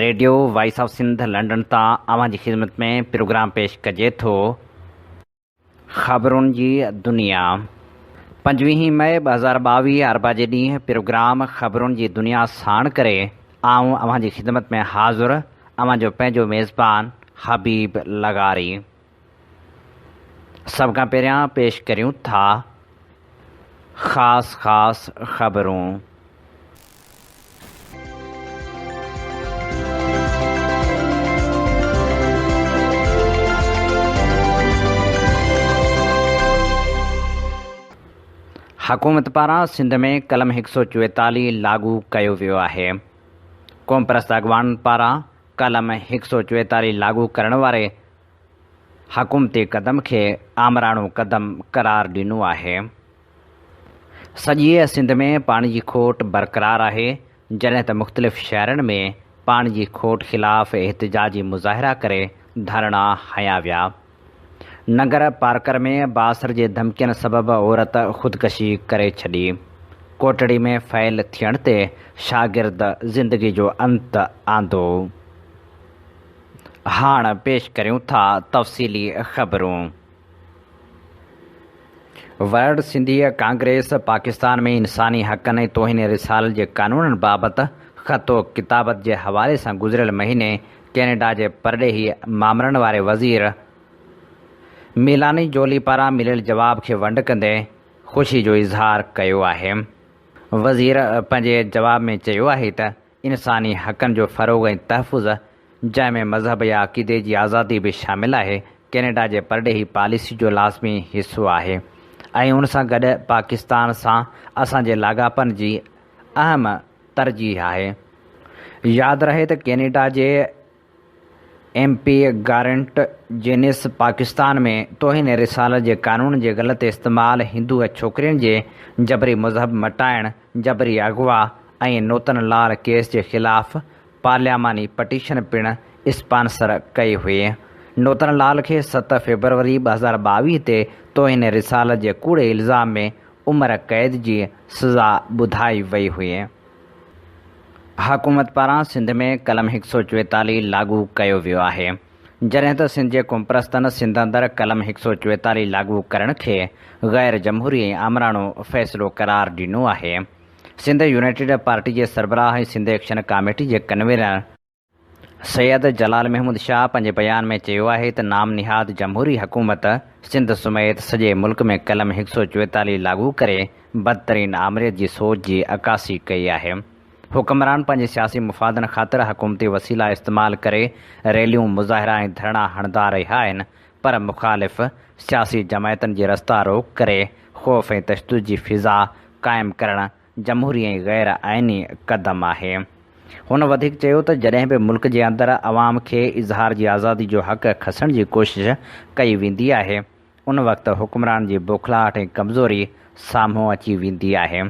Radio voice of Sindh London تان اوهان جي خدمت ۾ پروگرام پيش ڪجي ٿو. خبرن جي دنيا. پنجويهين مئي 2022 اربع جي ڏينهن پروگرام خبرن جي دنيا ساڻ ڪري آئون اوهان جي خدمت ۾ حاضر اوهان جو پنهنجو ميزبان حبيب لغاري. سڀ کان پهريان پيش ڪريون ٿا خاص خاص خبرون. حڪومت پاران سنڌ ۾ قلم هڪ سئو چويتاليهه لاڳو ڪيو ويو آهي. قومپرست اڳواڻن پاران قلم هڪ سئو چويتاليهه لاڳو ڪرڻ واري حڪومتي قدم کي آمراڻو قدم قرار ڏنو آهي. سڄيء سنڌ ۾ پاڻي جي کوٽ برقرار آهي، جڏهن ته مختلف شهرن ۾ پاڻي جي کوٽ خلاف احتجاجي مظاهرا ڪري ڌرڻا هنيا ويا. ننگر پارڪر ۾ بااثر جي ڌمڪين سبب عورت خودڪشي ڪري ڇڏي. ڪوٽڙي ۾ فيل ٿيڻ تي شاگرد زندگي جو انت آندو. هاڻ پيش ڪريون ٿا تفصيلي خبرون. ورلڊ سنڌي ڪانگريس پاڪستان ۾ انساني حقن ۽ توهين رسالت جي قانونن بابت خط و ڪتابت جي حوالي سان گذريل مهيني ڪينيڊا جي پرڏيهي مامرن واري وزير ميلاني جولي پاران مليل جواب کي ونڊ ڪندي خوشي جو اظهار ڪيو آهي. وزير پنهنجي جواب ۾ چيو آهي ته انساني حقن جو فروغ ۽ تحفظ، جنهن ۾ مذهب يا عقيدي جي آزادي به شامل آهي، ڪينيڊا جي پرڏيهي پاليسي جو لازمي حصو آهي ۽ ان سان گڏ پاڪستان سان اسان جي لاڳاپن جي اهم ترجيح آهي. ياد رهي ته ڪينيڊا جي ايم پي گارنٽ جينس پاڪستان ۾ توهين رسالت جي قانون جي غلط استعمال، هندو ڇوڪرين جي جبري مذهب مٽائڻ، جبري اغوا ۽ نوتن لال ڪيس جي خلاف پارلياماني پٽيشن پڻ اسپانسر ڪئي هئي. نوتن لال کي ست فيبروري 2022 تي توهين رسالت جي ڪوڙي الزام ۾ عمر قيد جي سزا ٻڌائي وئي هئي. حڪومت پاران سنڌ ۾ قلم هڪ سئو چويتاليهه لاڳو ڪيو ويو آهي، جڏهن ته سنڌ جي قومپرستن سنڌ اندر قلم هڪ سئو چويتاليهه لاڳو ڪرڻ کي غير جمهوري ۽ آمراڻو فيصلو قرار ڏنو آهي. سنڌ يونائيٽيڊ پارٽي جي سربراهه ۽ سنڌ ايڪشن ڪاميٽي جي ڪنوينر، سيد جلال محمود شاهه پنهنجي بيان ۾ چيو آهي ته نام نهاد جمهوري حڪومت سنڌ سميت سڄي ملڪ ۾ قلم هڪ سئو چويتاليهه لاڳو ڪري بدترين آمريت جي سوچ جي عڪاسي ڪئي آهي. حڪمران پنهنجي سياسي مفادن خاطر حڪومتي وسيلا استعمال ڪري ريليون، مظاهرا ۽ ڌرڻا هڻندا رهيا آهن پر مخالف سياسي جماعتن جي رستا روڪ ڪري خوف ۽ تشدد جي فضا قائم ڪرڻ جمهوري ۽ غير آئيني قدم آهي. هن وڌيڪ چيو ته جڏهن به ملڪ جي اندر عوام کي اظهار جي آزادي جو حق کسڻ جي ڪوشش ڪئي ويندي آهي ان وقت حڪمران جي بوکلاهٽ ۽ ڪمزوري سامهون اچي ويندي آهي.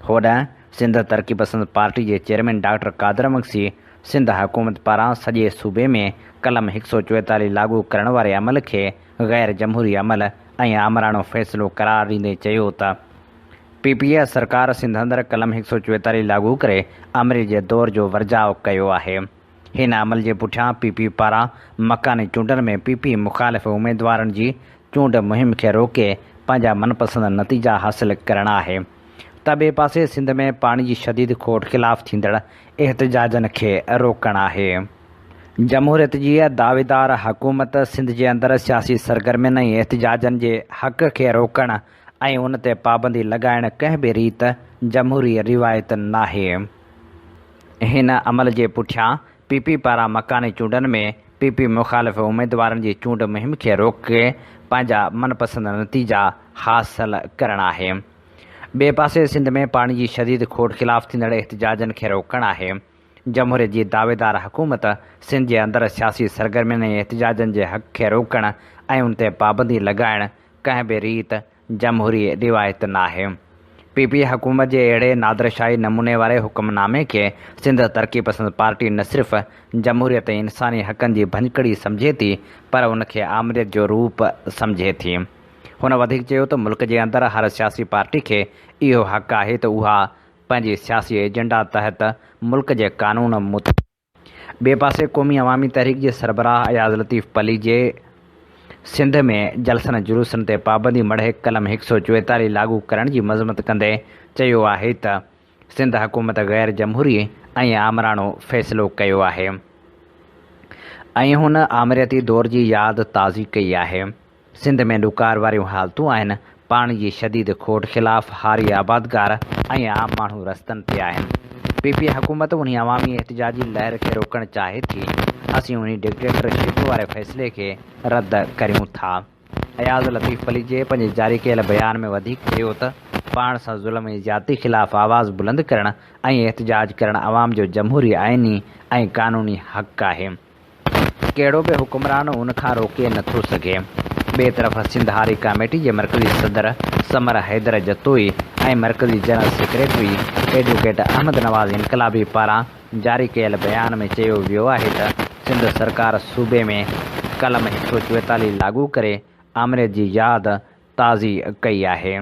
هوڏانهن سنڌ ترقي پسند پارٽي جي چيئرمين ڊاڪٽر قادر مگسي سنڌ حڪومت پاران سڄي صوبي ۾ قلم هڪ سئو چويتاليهه لاڳو ڪرڻ واري عمل کي غير جمهوري عمل ۽ آمراڻو فيصلو قرار ڏيندي چيو ته پي پي اي سرڪار سنڌ اندر قلم هڪ سئو چويتاليهه لاڳو ڪري آمريت جي دور جو ورجاء ڪيو آهي. هن عمل جي پٺيان پي پي پاران مڪاني چونڊن ۾ پي پي مخالف اميدوارن جي چونڊ مهم کي روڪي پنهنجا من پسند نتيجا حاصل ڪرڻ آهي ته ٻئي پاسي سنڌ ۾ پاڻي جي شديد کوٽ خلاف ٿيندڙ احتجاجن کي روڪڻ آهي. جمهوريت جي دعويدار حڪومت سنڌ جي اندر سياسي سرگرمين ۽ احتجاجن جي حق کي روڪڻ ۽ ان تي پابندي لڳائڻ ڪنهن به ريت جمهوري روايت ناهي. هن عمل جي پٺيان پي پي پاران مڪاني چونڊن ۾ پي پي مخالف اميدوارن جي چونڊ مهم کي روڪي پنهنجا من پسند نتيجا حاصل ڪرڻ آهي. ٻئي پاسي سنڌ ۾ پاڻي جي شديد کوٽ خلاف ٿيندڙ احتجاجن کي روڪڻ آهي. جمهوريت جي دعويدار حڪومت سنڌ جي اندر سياسي سرگرمين ۽ احتجاجن جي حق کي روڪڻ ۽ ان تي پابندي لڳائڻ ڪنهن به ريت جمهوري روايت ناهي. پي پي حڪومت جي اهڙي نادرشاهي نموني واري حڪم نامي کي سنڌ ترقي پسند پارٽي نه صرف جمهوريت ۽ انساني حقن جي ڀڃڪڙي سمجهي ٿي پر ان کي آمريت جو روپ سمجهي ٿي. هن وڌيڪ چيو ته ملڪ جي اندر هر سياسي پارٽي کي اهو حق آهي ته اها پنهنجي سياسي ايجنڊا تحت ملڪ جي قانون ٻئي پاسي قومي عوامي تحريڪ جي سربراهه اياز لطيف پليجي سنڌ ۾ جلسن جلوسن تي پابندي مڙهي قلم هڪ سئو چويتاليهه لاڳو ڪرڻ جي مذمت ڪندي چيو آهي ته سنڌ حڪومت غير جمهوري ۽ آمراڻو فيصلو ڪيو آهي ۽ هن آمريتي دور جي ياد تازي ڪئي آهي. سنڌ ۾ ڏڪار واريون حالتون آهن، پاڻي جي شديد کوٽ خلاف هاري آبادگار ۽ عام ماڻهو رستن تي آهن. پي پي حڪومت انهي عوامي احتجاجي لهر کي روڪڻ چاهي ٿي، اسين انهي ڊڪٽيٽر شپ واري فيصلي کي رد ڪريون ٿا. اياز لطيف پليجي پنهنجي جاري ڪيل بيان ۾ وڌيڪ چيو ته پاڻ سان ظلم ۽ زيادتي خلاف آواز بلند ڪرڻ ۽ احتجاج ڪرڻ عوام جو جمهوري آئيني ۽ قانوني حق آهي. ڪهڙو به حڪمران ان کان روڪي نه ٿو سگهي. ٻئي طرف سنڌ هاري ڪاميٽي جي مرڪزي صدر ثمر حيدر جتوئي ۽ مرڪزي general secretary advocate Ahmed Nawaz Inqalabi پاران جاري ڪيل بيان ۾ چيو ويو آهي ته سنڌ سرڪار صوبي ۾ قلم هڪ سئو چويتاليهه لاڳو ڪري آمريت جي ياد تازي ڪئي آهي.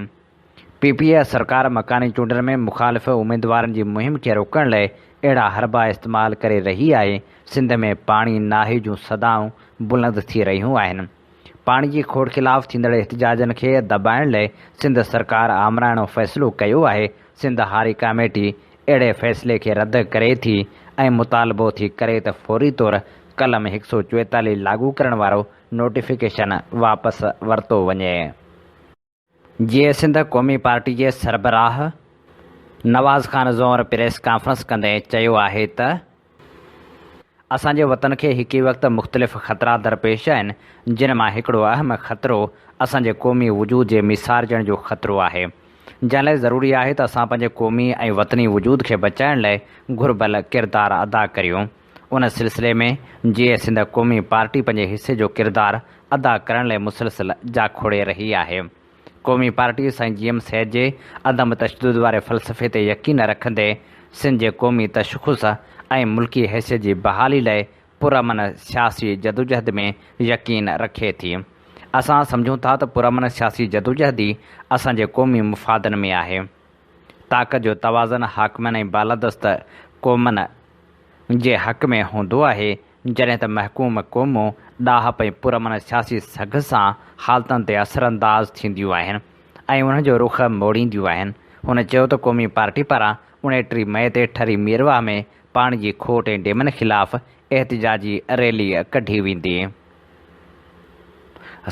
پي پي اي سرڪار مڪاني چونڊن ۾ مخالف اميدوارن جي مهم کي روڪڻ لئه اهڙا حربا استعمال ڪري رهي آهي، سنڌ ۾ پاڻي ناهي جون صدائون بلند ٿي رهيون آهن. پاڻي جي کوٽ خلاف ٿيندڙ احتجاجن کي دٻائڻ لئه سنڌ سرڪار آمراڻو فيصلو ڪيو آهي، سنڌ هاري ڪاميٽي اهڙي فيصلي کي رد ڪري ٿي ۽ مطالبو ٿي ڪري ته فوري طور قلم هڪ سئو چويتاليهه لاڳو ڪرڻ وارو نوٽيفڪيشن واپس ورتو وڃي. جيئي سنڌ قومي پارٽي جي سربراهه نواز خان زئور پريس ڪانفرنس ڪندي چيو آهي ته اسان جي وطن کي هڪ ئي وقت مختلف خطرا درپيش آهن، جن مان هڪڙو اهم خطرو اسان جي قومي وجود جي ميسارجڻ جو خطرو آهي. جنهن لاء ضروري آهي ته اسان پنهنجي قومي ۽ وطني وجود کي بچائڻ لاء گهربل ڪردار ادا ڪريون. ان سلسلي ۾ جيئي سنڌ قومي پارٽي پنهنجي حصي جو ڪردار ادا ڪرڻ لاء مسلسل جاکوڙي رهي آهي. قومي پارٽي سائين جي ايم سيد جي عدم تشدد واري فلسفي تي يقين رکندي سنڌ جي قومي تشخص ۽ ملڪي حيثيت جي بحالي لاء پرامن سياسي جدوجهد ۾ يقين رکي ٿي. اسان سمجهون ٿا ته پرامن سياسي جدوجهد ئي اسان جي قومي مفادن ۾ آهي. طاقت جو توازن حاڪمن ۽ بالادست قومن جي حق ۾ هوندو آهي، جڏهن ته محڪوم قومون ڏاهپ ۽ پرامن سياسي سگهه سان حالتن تي اثرانداز ٿينديون آهن ۽ انهن جو رخ موڙينديون آهن. هن چيو ته قومي پارٽي پاران اڻيٽيهه مئي تي ٺري ميرواهه ۾ پاڻي جي کوٽ ۽ ڊيمن خلاف احتجاجي ريلي ڪڍي ويندي.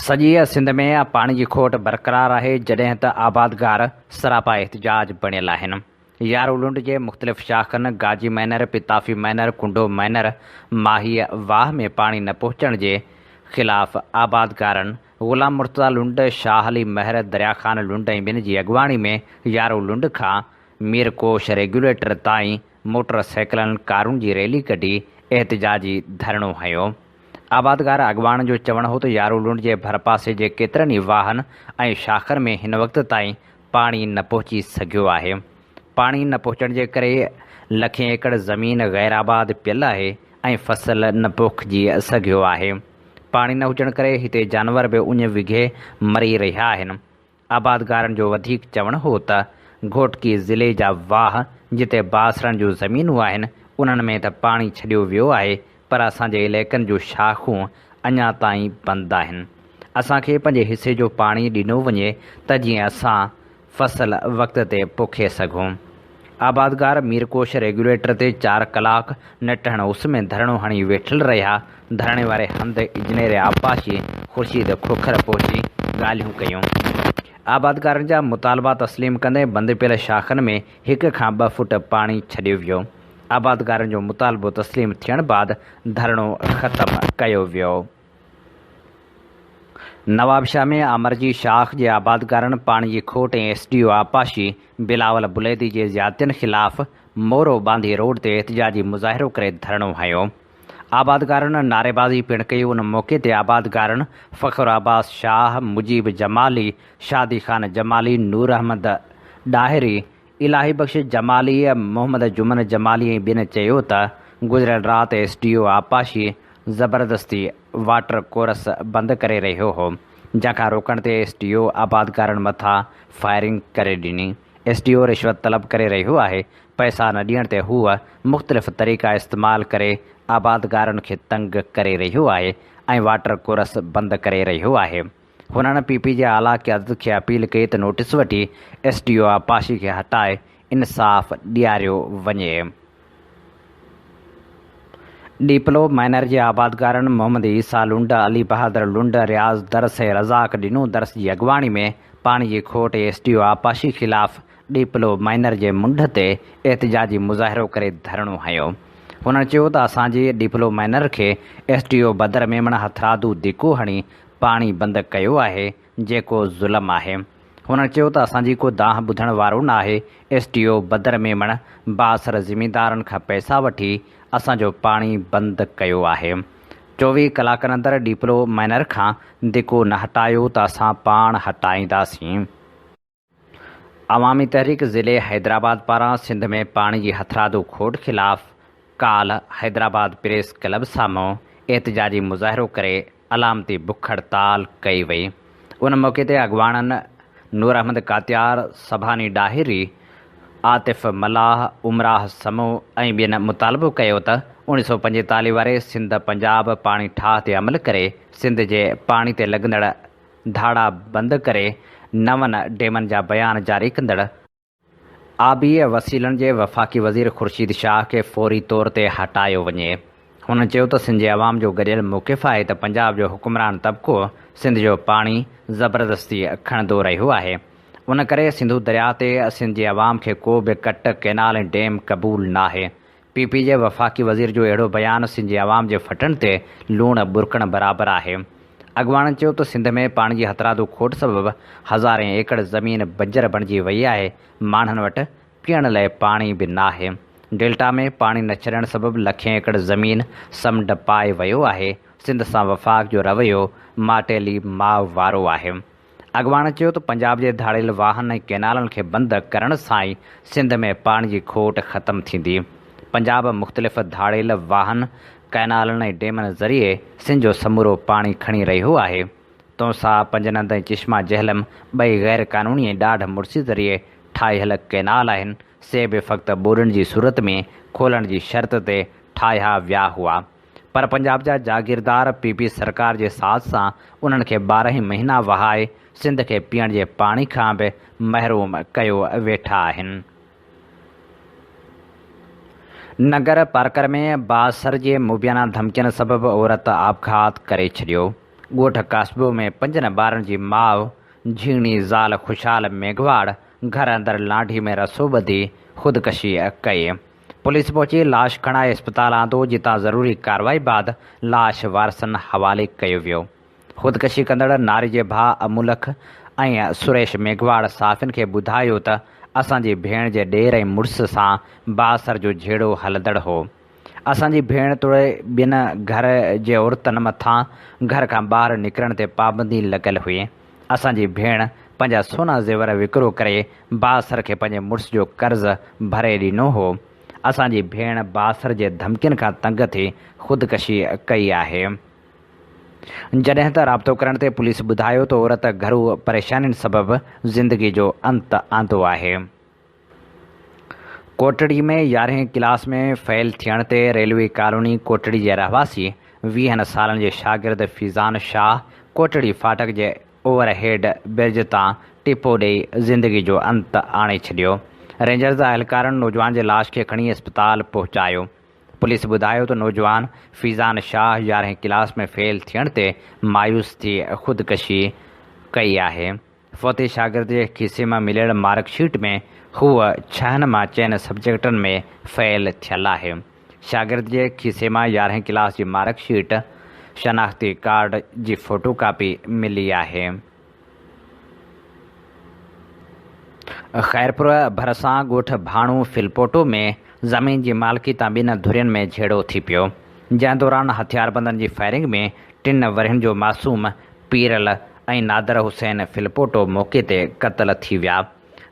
سڄيء سنڌ ۾ پاڻي جي کوٽ برقرار آهي، جڏهن ته آبادگار سراپا احتجاج بڻيل آهن. يارو لنڊ جي مختلف شاخن گاجي مئنر، پتافي مئنر، ڪنڊو مئنر، ماهيء واهه ۾ پاڻي نه پهچڻ جي خلاف آبادگارن غلام مرتضيٰ لنڊ، شاهه علي مهر، دريا خان لنڊ ۽ ٻين جي اڳواڻي ۾ يارو لنڊ کان ميرڪوش ريگيوليٽر تائين موٽر سائيڪلن، ڪارن جي ريلي ڪڍي احتجاجي ڌرڻو هنيو. آبادگار اڳواڻن جو چوڻ هو ته يارو لنڊ جي ڀرپاسي جي ڪيترن ئي واهن ۽ شاخن ۾ هن وقت تائين پاڻي نه پهچي سگهيو آهي. پاڻي نه پهچڻ جي ڪري لکين ايڪڙ زمين غير آباد پيل آهي ۽ فصل نه پوکجي سگهيو آهي. پاڻي نه هجڻ ڪري هتي جانور به اڃ وگهي مري رهيا آهن. آبادگارن جو وڌيڪ چوڻ هو ته گهوٽڪي ضلعي جا واهه جتي بااثرن جون زمينون آهن انهن ۾ ته پاڻي ڇڏيو ويو آهي پر اسان جي علائقن جون شاخون اڃا تائين بند آهن. اسان کي پنهنجي حصي جو پاڻي ڏنو وڃي ته جيئن اسان فصل وقت تي پوکي سگهون. آبادگار ميرڪوش ريگيوليٽر تي چار ڪلاڪ نٽهڻ اس ۾ ڌرڻو هڻي ويٺل رهيا، ڌرڻي واري هنڌ اجنير آبپاشي خورشيد کوکر پهچي ڳالهيون ڪيون. آبادگارن جا مطالبا تسليم ڪندي بند پيل شاخن ۾ هڪ کان ٻه فوٽ پاڻي ڇڏيو ويو. آبادگارن جو مطالبو تسليم ٿيڻ بعد ڌرڻو ختم ڪيو ويو. نوابشاهه ۾ آمرجي شاخ جي آبادگارن پاڻي جي کوٽ ۽ ايس ڊي او آبپاشي بلاول بليدي جي زيادتين خلاف مورو ٻانڌي روڊ تي احتجاجي مظاهرو ڪري ڌرڻو هنيو. آبادگارن نعريبازي پڻ ڪئي ان موقعي تي آبادگارن فخر عباس شاهه، مجيب جمالي، شادي خان جمالي، نور احمد ڏاهري، الاهي بخش جمالي، محمد جمن جمالي ۽ ٻين چيو ته گذريل رات ايس ڊي او آبپاشي زبردستي واٽر ڪورس بند ڪري رهيو هو، جنهن کان روڪڻ تي ايس ڊي او آبادگارن مٿان فائرنگ ڪري ڏني، ايس ڊي او رشوت طلب ڪري رهيو آهي، پئسا نه ڏيڻ تي هو مختلف طريقا استعمال ڪري آبادگارن کي تنگ ڪري رهيو آهي ۽ واٽر ڪورس بند ڪري رهيو آهي. هنن پي پي جي اعليٰ قيادت کي اپيل ڪئي ته نوٽيس وٺي ايس ڊي او آبپاشي کي هٽائي انصاف ڏياريو وڃي. ڏيپلو مائنر جي آبادگارن محمد عيسيٰ لنڊ، علي بهادر لنڊ، رياض درس ۽ رزاق ڏنو درس جي اڳواڻي ۾ پاڻي جي کوٽ ۽ ايس ڊي او آبپاشي خلاف ڏيپلو مائنر جي منڍ تي احتجاجي مظاهرو ڪري ڌرڻو هنيو. هنن چيو ته اسان جي ڏيپلو مائنر کي S D O Badar Memon هٿرادو ڌڪو هڻي پاڻي بند ڪيو آهي جيڪو ظلم آهي. هنن چيو ته اسان جي ڪو دانهن ٻڌڻ وارو ناهي، S D O Badar Memon بااثر زميندارن کان پئسا وٺي اسان جو پاڻي بند ڪيو آهي. 24 ڪلاڪن اندر ڏيپلو مائنر کان ڌڪو نه هٽايو ته اسان پاڻ هٽائينداسين. عوامي تحريڪ ضلعي حيدرآباد پاران سنڌ ۾ پاڻي جي هٿرادو کوٽ خلاف ڪالهه حيدرآباد پريس ڪلب سامهون احتجاجي مظاهرو ڪري علامتي بک هڙتال ڪئي وئي. ان موقعي تي اڳواڻن نور احمد ڪاتيار، سڀاني ڏاهري، عاطف ملاح، عمراهه سمون ۽ ٻين مطالبو ڪيو ته 1945 واري سنڌ پنجاب پاڻي ٺاهه تي عمل ڪري سنڌ جي پاڻي تي لڳندڙ ڌاڙا بند ڪري نون ڊيمن جا بيان جاري ڪندڙ آبي وسيلن جي وفاقي وزير خورشيد شاهه کي فوري طور تي هٽايو وڃي. هن چيو ته سنڌ جي عوام جو گڏيل موقف آهي ته پنجاب جو حڪمران طبقو سنڌ جو پاڻي زبردستي کڻندو رهيو آهي ان ڪري سنڌو درياء تي سنڌ جي عوام کي ڪو به ڪٽ، ڪئنال ۽ ڊيم قبول ناهي. پي پي جي وفاقي وزير جو اهڙو بيان سنڌ جي عوام جي ڦٽن تي لوڻ ٻرڪڻ برابر آهي. اڳواڻن چيو ته سنڌ ۾ پاڻي جي هٿرادو کوٽ سبب هزارين ايڪڙ زمين بنجر بڻجي وئي آهي، ماڻهن وٽ پيئڻ لئه پاڻي به ناهي. ڊيلٽا ۾ پاڻي نه ڇڏڻ سبب لکين ايڪڙ زمين سمنڊ پائي ويو آهي، سنڌ سان وفاق جو رويو ماٽيلي ماء وارو آهي. اڳواڻن چيو ته پنجاب جي ڌاڙيل واهن ۽ ڪئنالن کي بند ڪرڻ سان ئي سنڌ ۾ پاڻي جي کوٽ ختم ٿيندي. پنجاب مختلف ڌاڙيل واهن، ڪئنالن ۽ ڊيمن ذريعي سنڌ جو سمورو پاڻي کڻي رهيو آهي. تونسا، پنجنند ۽ چشما جهلم ٻئي غير قانوني ۽ ڏاڍ مڙسي ذريعي ٺاهيل ڪئنال آهن، سي به فقط ٻوڏن جي صورت ۾ کولڻ جي شرط تي ٺاهيا ويا هئا. پر پنجاب جا جاگيردار پي پي سرڪار جي ساٿ سان انهن کي 12 ئي مهينا وهائي سنڌ کي پيئڻ جي پاڻي کان به محروم ڪيو ويٺا آهن. ننگر پارڪر ۾ بااثر جي مبينا ڌمڪين سبب عورت آپگهات ڪري ڇڏيو. ڳوٺ ڪاسبو ۾ پنجن ٻارن جي ماء جهيڻي زال خوشحال ميگهواڙ گهر اندر لانڍي ۾ رسو ٻڌي خودڪشي ڪئي. پوليس پهچي لاش کڻائي اسپتال آندو جتان ضروري ڪارروائي بعد لاش وارثن حوالي ڪيو ويو. خودڪشي ڪندڙ ناري جي ڀاء امولک ۽ سريش ميگهواڙ صحافين کي ٻڌايو ته اسان جي ڀيڻ جي ڏير ۽ مڙس سان بااثر جو جهيڙو هلندڙ هو. اسان جي ڀيڻ توڙي ٻين گهر جي عورتن مٿان گهر کان ٻاهر نڪرڻ تي پابندي لڳل هئي. اسان جي ڀيڻ پنهنجا سونا زيور وڪرو ڪري بااثر کي پنهنجي مڙس جو قرض ڀري ڏنو هو. اسان جي ڀيڻ بااثر جي ڌمڪين کان تنگ ٿي خودڪشي ڪئي آهي. جڏهن ته رابطو ڪرڻ تي پوليس ٻڌايو ته عورت گهرو پريشانين سبب زندگي جو انت آندو آهي. ڪوٽڙي ۾ يارهين ڪلاس ۾ فيل ٿيڻ تي ريلوي ڪالوني ڪوٽڙي جي رهواسي ويهن سالن جي شاگرد فيضان شاهه ڪوٽڙي ڦاٽڪ جي اوور هيڊ برج تان ٽپو ڏئي زندگي جو انت آڻي ڇڏيو. رينجرز اهلڪارن نوجوان جي لاش کي کڻي اسپتال پهچايو. پوليس ٻڌايو ته نوجوان فيضان شاهه يارهين ڪلاس ۾ فيل ٿيڻ تي مايوس ٿي خودڪشي ڪئي آهي. فوتي شاگرد جي کيسي مان مليل مارڪ شيٽ ۾ هوء ڇهن مان چئن سبجيڪٽن ۾ فيل ٿيل آهي. شاگرد جي کيسي مان يارهين ڪلاس جي مارڪ شيٽ، شناختي ڪارڊ جي فوٽو ڪاپي ملي آهي. خيرپور ڀرسان ڳوٺ ڀاڻو ڦلپوٽو ۾ زمين جي مالڪي تان ٻن ڌرين ۾ جهيڙو ٿي پيو، جنهن دوران هٿياربندن جي فائرنگ ۾ ٽن ورهين جو معصوم پيرل ۽ نادر حسين ڦلپوٽو موقعي تي قتل ٿي ويا،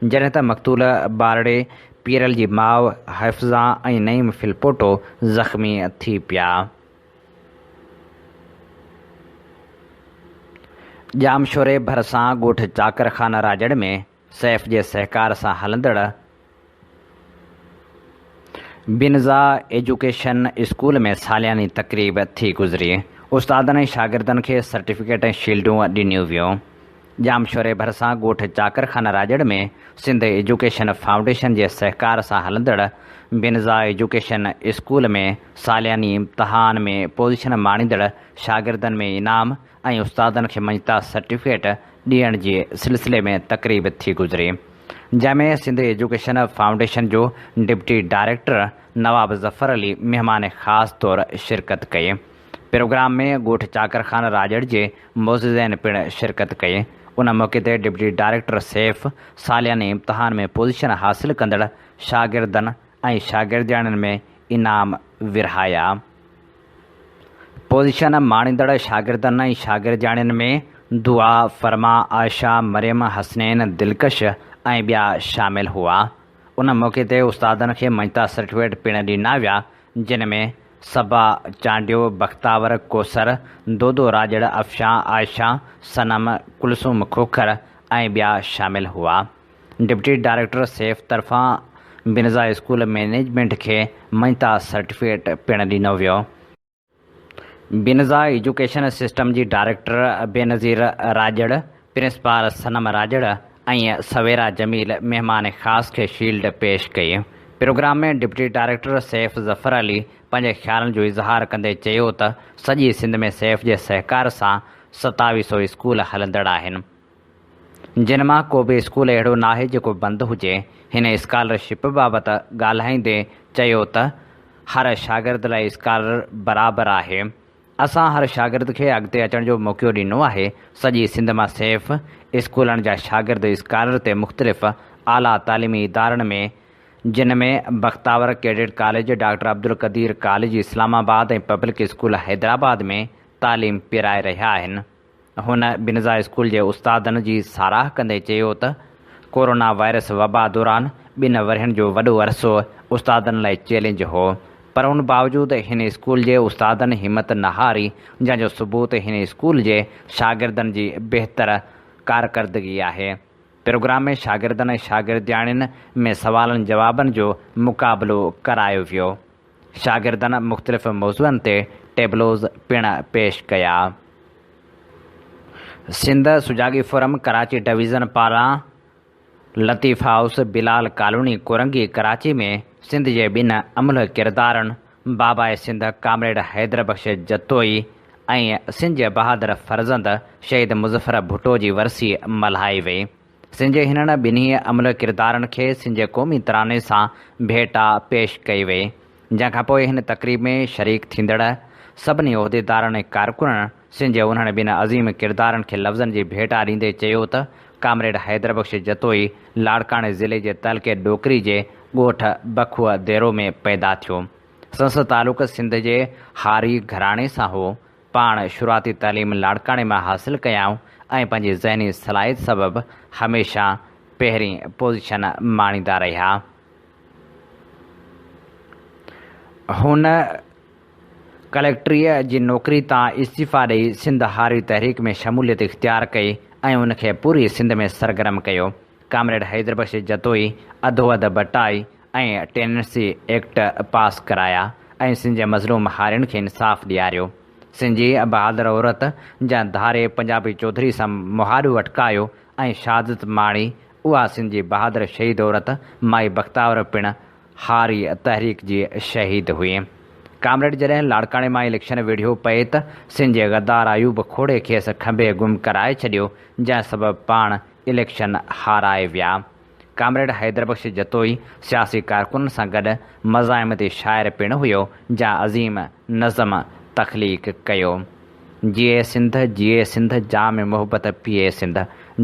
جڏهن ته مقتول ٻارڙي پيرل جي ماء حفظان ۽ نعيم ڦلپوٽو زخمي ٿي پيا. ڄامشوري ڀرسان ڳوٺ چاڪر خان راڄڙ ۾ سيف جي سهڪار سان هلندڙ بنزا ايجوڪيشن اسڪول ۾ سالياني تقريب ٿي گذري، استادن ۽ شاگردن کي سرٽيفڪيٽ ۽ شيلڊون ڏنيون ويون. ڄامشوري ڀرسان ڳوٺ چاڪر خان راڄڙ ۾ سنڌ ايجوڪيشن فائونڊيشن جي سهڪار سان هلندڙ بنزا ايجوڪيشن اسڪول ۾ سالياني امتحان ۾ پوزيشن ماڻيندڙ شاگردن ۾ انعام ۽ استادن کي مڃتا سرٽيفڪيٽ ڏيڻ جي سلسلي ۾ تقريب ٿي گذري. جنهن ۾ سنڌ ايجوڪيشن فائونڊيشن جو ڊپٽي ڊائريڪٽر نواب ظفر علي مهمان خاص طور شرڪت ڪئي. پروگرام ۾ ڳوٺ چاڪر خان راڄڙ جي معززين پڻ شرڪت ڪئي. ان موقعي تي ڊپٽي ڊائريڪٽر سيف سالياني امتحان ۾ پوزيشن حاصل ڪندڙ شاگردن ۽ شاگردياڻين ۾ انعام ورهايا. پوزيشن ماڻيندڙ شاگردن ۽ شاگردياڻين ۾ دعا، فرما، عائشه، مريم، حسنين، دلڪش ۽ ٻيا شامل هئا. ان موقعي تي استادن کي مڃتا سرٽيفڪيٽ پڻ ڏنا ويا، جن ۾ صبا چانڊيو، بختاور ڪوثر، دودو راڄڙ، افشان، عائشه، صنم، ڪلثوم کوکر ۽ ٻيا شامل هئا. ڊپٽي ڊائريڪٽر سيف طرفان بنزا اسڪول مئنيجمينٽ کي مڃتا سرٽيفڪيٽ پڻ ڏنو ويو. بنزا ايجوڪيشن سسٽم جي ڊائريڪٽر بينظير راڄڙ، پرنسپال صنم راڄڙ ۽ سويرا جميل مهمان خاص کي شيلڊ پيش ڪئي. Programme ۾ deputy director SAEF Zafar Ali پنهنجي خيالن جو اظهار ڪندي چيو ته سڄي سنڌ ۾ سيف جي سهڪار سان ستاويهه سئو اسڪول هلندڙ آهن. جن مان ڪو به اسڪول اهڙو ناهي جيڪو بند هجي. هن اسڪالر شپ بابت ڳالهائيندي چيو ته هر شاگرد لاء اسڪالر برابر آهي. اسان هر شاگرد کي اڳتي اچڻ جو موقعو ڏنو آهي. سڄي سنڌ مان سيف اسڪولن جا شاگرد اسڪالر تي مختلف اعليٰ تعليمي ادارن ۾ جن ۾ Bakhtawar cadet college, doctor Abdul Qadeer college Islamabad ۽ public school Hyderabad ۾ تعليم پرائي رهيا آهن. هن بنزا اسڪول جي استادن جي ساراهه ڪندي چيو ته ڪورونا وائرس وبا دوران ٻن ورهين جو وڏو عرصو استادن لاء چئلينج هو پر ان باوجود هن اسڪول جي استادن همت نه هاري جنهن جو ثبوت هن اسڪول جي شاگردن جي بهتر ڪارڪردگي آهي. پروگرام ۾ شاگردن ۽ شاگردياڻين ۾ سوالن جوابن جو مقابلو ڪرايو ويو. شاگردن مختلف موضوعن تي ٽيبلوز پڻ پيش ڪيا. سنڌ سجاڳي فورم ڪراچي ڊويزن پاران لطيف هائوس بلال ڪالوني ڪورنگي ڪراچي ۾ سنڌ جي ٻن املهه ڪردارن باباء سنڌ ڪامريڊ حيدر بخش جتوئي ۽ سنڌ جي بهادر فرزند شهيد مظفر ڀٽو جي ورسي ملهائي وئي. سنڌ جي هنن ٻنهي املهه ڪردارن کي سنڌ جي قومي تراني سان ڀيٽا پيش ڪئي وئي، جنهن کان پوء هن تقريب ۾ شريڪ ٿيندڙ سڀني عهديدارن ۽ ڪارڪنن سنڌ جي انهن ٻن عظيم ڪردارن کي لفظن جي ڀيٽا ڏيندي چيو ته ڪامريڊ حيدر بخش جتوئي لاڙڪاڻي ضلعي جي تعلقي ڏوڪري جي ڳوٺ بکوء ديرو ۾ پيدا ٿيو. سندس تعلق سنڌ جي هاري گهراڻي سان هو. پاڻ شروعاتي تعليم لاڙڪاڻي مان حاصل ڪيائون ۽ پنهنجي ذهني صلاحيت سبب هميشه پهرين پوزيشن ماڻيندا رهيا. هن ڪليڪٽريء جي نوڪري تان استعيفا ڏئي سنڌ هاري تحريڪ ۾ شموليت اختيار ڪئي ۽ ان کي پوري سنڌ ۾ سرگرم ڪيو. ڪامريڊ حيدر بخش جتوئي اڌو اڌ بٽائي ۽ ٽيننسي ايڪٽ پاس ڪرايا ۽ سنڌ جي مظلوم هارين کي انصاف ڏياريو. سنڌ جي بهادر عورت جنهن ڌاري پنجابي چوڌري سان مهاڏو اٽڪايو ۽ شهادت ماڻي اها سنڌ جي بهادر شهيد عورت مائي بختاور پڻ هاري تحريڪ جي شهيد هئي. ڪامريڊ جڏهن لاڙڪاڻي مان اليڪشن وڙهيو پئي ته سنڌ جي غدار ايوب کوڙي کيس کنڀي گم ڪرائي ڇڏيو جنهن سبب پاڻ اليڪشن هارائي ويا. ڪامريڊ حيدر بخش جتوئي سياسي ڪارڪنن سان گڏ مزاحمتي شاعر پڻ هيو جنهن عظيم نظم تخليق ڪيو. جيئي سنڌ جيئي سنڌ جام محبت پيئي سنڌ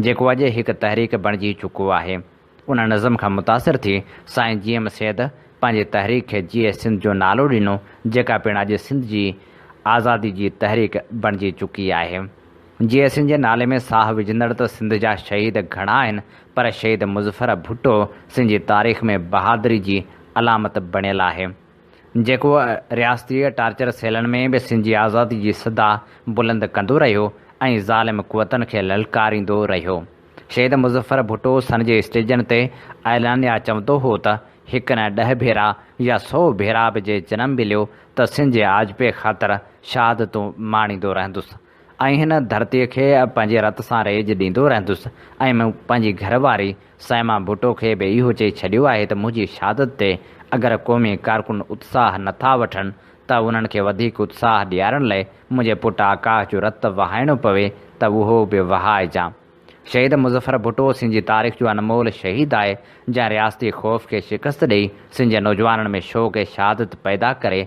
جيڪو اڄ هڪ تحريڪ بڻجي چڪو آهي. ان نظم کان متاثر ٿي سائين جي ايم سيد پنهنجي تحريڪ کي جيئي سنڌ جو نالو ڏنو جيڪا پڻ اڄ سنڌ جي آزادي جي تحريڪ بڻجي چڪي آهي. جيئي سنڌ جي نالي ۾ ساهه وجهندڙ ته سنڌ جا شهيد گهڻا آهن پر شهيد مظفر ڀٽو سنڌ جي تاريخ ۾ بهادري جي علامت بڻيل آهي جيڪو رياستي ٽارچر سيلن ۾ به سنڌ جي آزادي جي صدا بلند ڪندو رهيو ۽ ظالم قوتن کي للڪاريندو رهيو. شهيد مظفر ڀٽو سن جي اسٽيجن تي اعلانيه چوندو هو ته هڪ نه ڏهه ڀيرا يا سو ڀيرا به جي جنم مليو ته سنڌ جي آجپي خاطر شهادتون ماڻيندو رهندس ۽ هن ڌرتيء کي پنهنجي رت سان ريج ڏيندو رهندس ۽ مون پنهنجي گهر واري صائمه ڀٽو کي به اهو چئي ڇڏيو آهي ته منهنجي شهادت تي اگر قومي ڪارڪن اتساهه نه ٿا وٺن ته انهن کي وڌيڪ اتساهه ڏيارڻ لئه منهنجي پٽ آڪاش جو رت وهائڻو پوي ته اهو به وهائجان. شهيد مظفر ڀٽو سنڌ جي تاريخ جو انمول شهيد آهي جنهن رياستي خوف کي شڪست ڏئي سنڌ جي نوجوانن ۾ شوق شهادت پيدا ڪري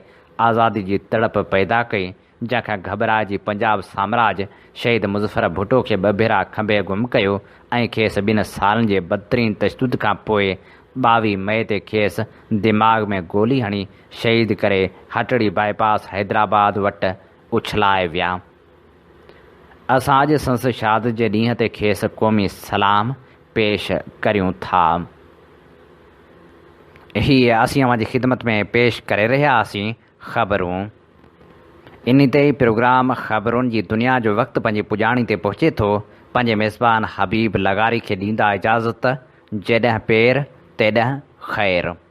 آزادي جي تڙپ پيدا ڪئي جنهن کان گهٻرائجي پنجاب سامراج شهيد مظفر ڀٽو کي ٻه ڀيرا کنڀي گم ڪيو ۽ کيس ٻن سالن جي بدترين تشدد کان پوء 22 مئي تي کيس دماغ ۾ گولي هڻي شهيد ڪري هٽڙي باء پاس حيدرآباد وٽ اڇلائي ويا. اسان اڄ سندس شهادت جي ڏينهن تي کيس قومي سلام پيش ڪريون ٿا. هي اسين اوهان جي خدمت ۾ پيش ڪري رهيا هئاسين خبرون. انهي تي ئي پروگرام خبرن جي دنيا جو وقت پنهنجي پڄاڻي تي پهچي ٿو. پنهنجي ميزبان حبيب لغاري کي ڏيندا اجازت، جيڏهن پير، تيڏهن خير.